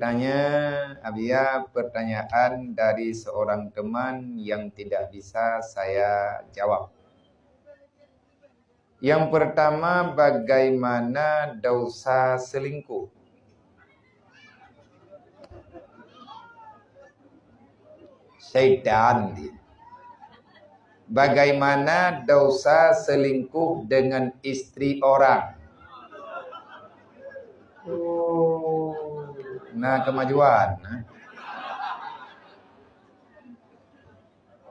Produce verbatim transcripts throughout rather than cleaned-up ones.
Tanya, Abiya, pertanyaan dari seorang teman yang tidak bisa saya jawab. Yang pertama, bagaimana dosa selingkuh? Syaitan dia. Bagaimana dosa selingkuh dengan istri orang? Oh, nah, kemajuan, nah.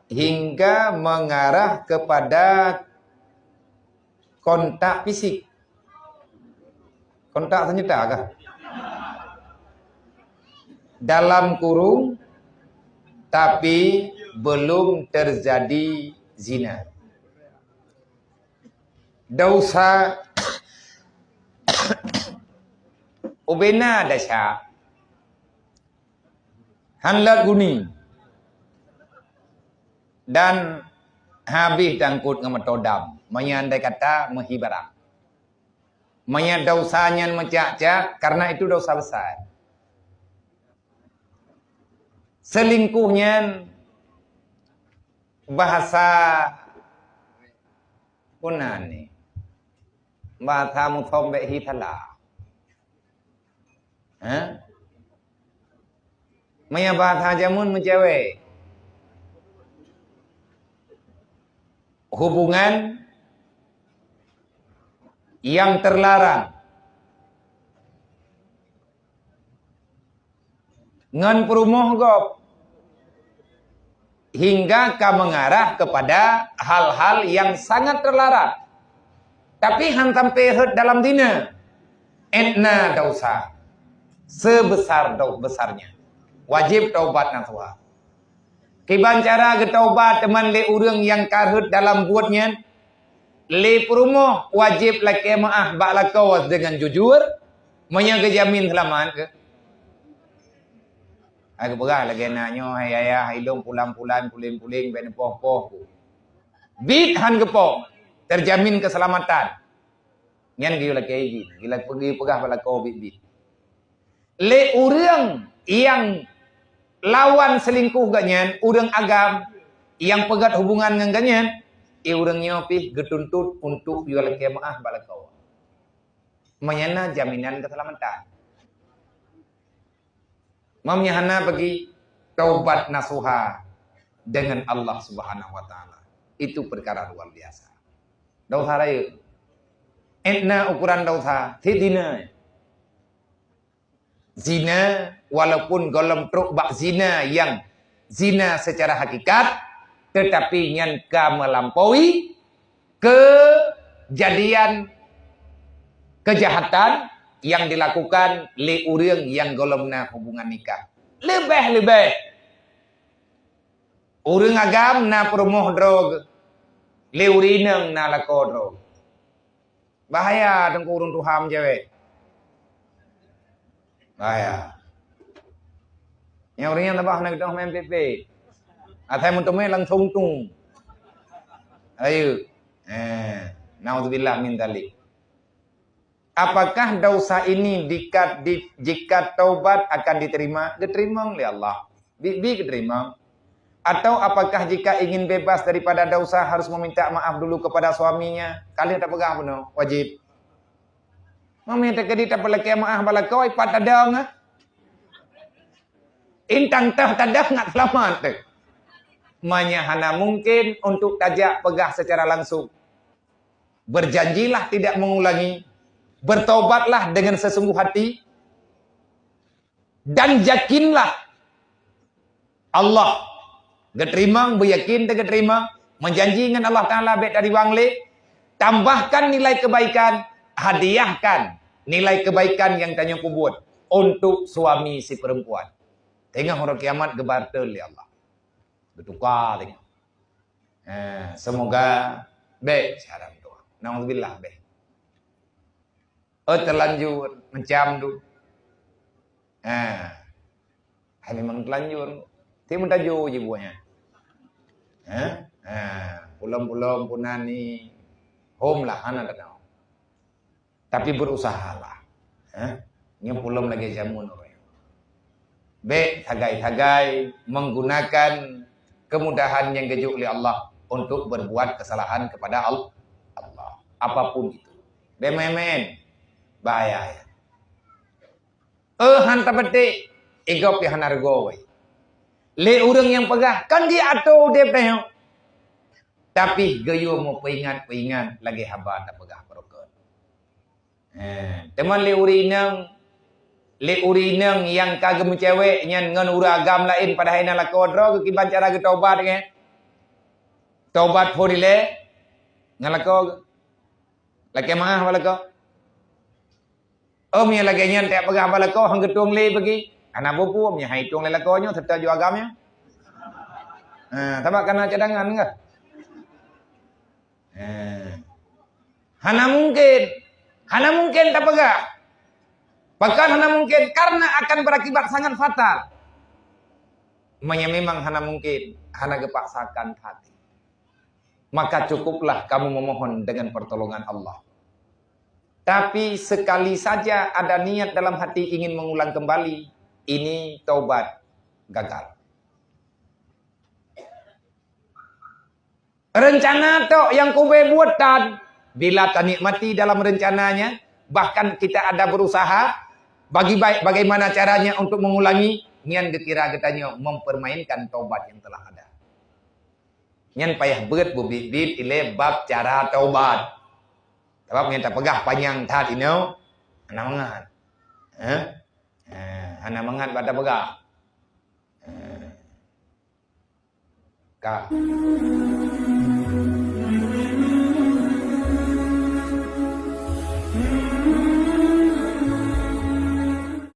Hingga mengarah kepada kontak fisik. Kontak senjata kah? Dalam kurung, tapi belum terjadi zina. Dosa ubena dasya. Han lheueh guni. Dan habéh tangkot ngon meuto dam. Meunyoe andai kata meuhi barang. Meunyoe dosa nyan meucak-cak, karena itu dosa besar. Selingkuh nyan bahasa puna ni. Bahasa musombek hi salah. Ha? Meunyoe bahasa jameun meucewek. Hubungan yang terlarang ngon peurumoh gob hingga ka mengarah kepada hal-hal yang sangat terlarang. Tapi han sampai rhot dalam zina. Ena dosa. Sebesar do-, besarnya. Wajib taubat nasuha. Kiban cara geutaubat teuma lé ureuëng nyang ka rhot dalam buet nyan? Lé peurumoh wajéb lakée meuáh bak lakoe deungon jujur, meunyoe geujamin seulamat keu. Ai geupeugah lagée na nyoe, hai ayah, hai lôn pulan-pulan, puléng-puléng, bék neupoh-poh ku. Bit han geupoh, terjamin keuseulamatan. Nyan geuyue lakée jih, geuyue peugah bak lakoe bit-bit. Lé ureuëng nyang lawan seulingkoh geuh nyan, ureuëng agam nyang peugét hubungan ngon geuh nyan, i ureuëng nyoe pih geutuntut untuk yue lakée meuáh bak lakoe. Meunyoe na jaminan keuseulamatan. Meunyoe hana bagi taubat nasuha dengan Allah Subhanahu wa Taala. Itu perkara luar biasa. Dosa rayeuk. Ena ukuran dosa, sidina. Zina, walaupun gohlom trok bak zina nyang zina secara hakikat, tetapi nyan ka melampaui kejadian kejahatan yang dilakukan lé ureuëng nyang gohlom na hubungan nikah. Leubeh-leubeh ureuëng agam na peurumoh droe, lé ureuëng inong na lakoe droe. Bahaya teungku ureuëng tuha meucewek. Bahaya. Nyang ureuëng nyang tabah na geudoh main P P. Asai meuteumé langsung tung. Ayo. Eh, naudzubillah min dzalik. Apakah dosa ini dikat-, di-, jika taubat akan diterima? Diterima oleh Allah. Bi-, bi diterima. Atau apakah jika ingin bebas daripada dosa harus meminta maaf dulu kepada suaminya? Kali tapeugah bunoe, wajib. Mami takadi tapalakée maaf bak lakoe, pat tadong, ah. Intang tah tadong ngat seulamat tu. Manya hana mungkin untuk tajak peugah secara langsung. Berjanjilah tidak mengulangi. Bertobatlah dengan sesungguh hati. Dan yakinlah Allah geuteurimong, beuyakin teugeuteurimong, meujanji ngon Allah Taala bék tariwang lé, tambahkan nilai kebaikan, hadiahkan nilai kebaikan nyang tanyoe peubuet untuk suami si perempuan. Teungoh uroe kiamat geubarter lé Allah. Geutuka teungoh. Ha, semoga bék cara tu. Naudzubillah bék. Oh, terlanjur macam tu. Ha. Hai memang terlanjur. Ti meutajô jibuatnya. Ha? Ha, pulang-pulang punan ni home lah hana tadong. Tapi berusahalah. Ha? Nyoe pulang lagi jamun orang. Bék sagai-sagai menggunakan kemudahan nyang geujok lé Allah untuk berbuat kesalahan kepada Al-, Allah. Apapun itu. Bék maén-maén. Bahaya, ya. Eh, han tapaték, igop pih hana reugoe. Lé ureuëng nyang peugah, kan jiatô udeb tanyoe. Tapi geuyue meupeuingat-peuingat lagée haba tapeugah barokon. Eh, teuma lé ureuëng inong, lé ureuëng inong nyang ka geumeucewek nyan ngon ureuëng agam laén padahai na lakoe droe, kiban cara geutobat nyan. Tobat phon ilée ngon lakoe. Lakée meu'ah bak lakoe. Oh, meunyoe lagée nyan tajak peugah bak lakoe, han geutueng lé bagi. Hana peue-peue, meunyoe han itueng lé lakoe nyoe, seutôt ju agam nyoe. Ha, sabab kana cadangan kah? Ha. Hana mungkin. Hana mungkin tapeugah. Pakon hana mungkin? Karena akan berakibat sangat fatal. Meunyoe memang hana mungkin, hana geupaksakan hati. Maka cukuplah kamu memohon dengan pertolongan Allah. Tapi sekali saja ada niat dalam hati ingin mengulang kembali, ini taubat gagal. Rencana tok nyang kubé buet tan, bila tanikmati dalam rencananya, bahkan kita ada berusaha bagi baik bagaimana caranya untuk mengulangi, nyan geukira geutanyoe mempermainkan taubat yang telah ada. Nyan payah beuet beubiet-biet ilée bab cara taubat. Sabab nyan tapeugah panyang that inoe, hana mangat. Heh? Eh, hana mangat bak tapeugah. Eh. Ka.